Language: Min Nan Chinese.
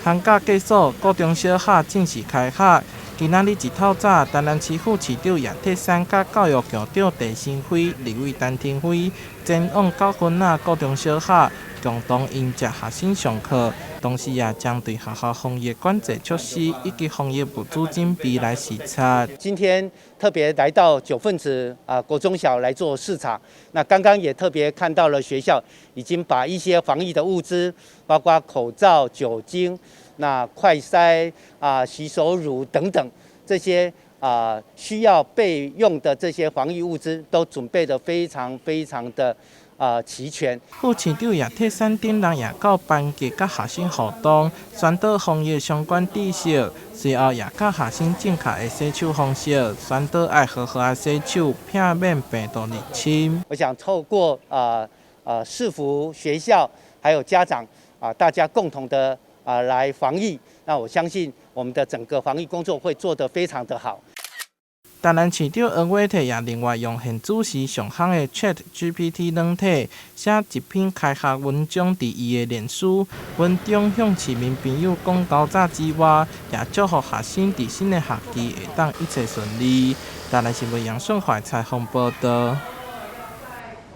寒假結束，國中小學正式開學。今仔日一透早，台南市副市長葉鐵珊佮教育局長鄭新輝、立委陳亭妃前往九份仔國中小學，共同迎接學生上課。同時也針對學校防疫管制措施以及防疫物資準備來視察。今天特別來到九份子啊國中小來做視察，那剛剛也特別看到了學校已經把一些防疫的物資，包括口罩、酒精、那快篩啊、洗手乳等等這些啊需要備用的這些防疫物資，都準備得非常非常的啊齊全。副市長葉鐵珊等人也到班級佮學生互動，宣導防疫相關知識。隨後也教學生正確的洗手方式，宣導愛好好仔洗手，避免病毒入侵。我想透過啊市府、學校還有家長啊，大家共同的啊來防疫，那我相信我們的整個防疫工作會做得非常的好。台南市長黃偉哲也另外用現此時上夯的 Chat GPT 軟體寫一篇開學文章佇伊的臉書，文中向市民朋友講猴早之外，也祝福學生佇新的學期會當一切順利。台南新聞楊順懷採訪報導。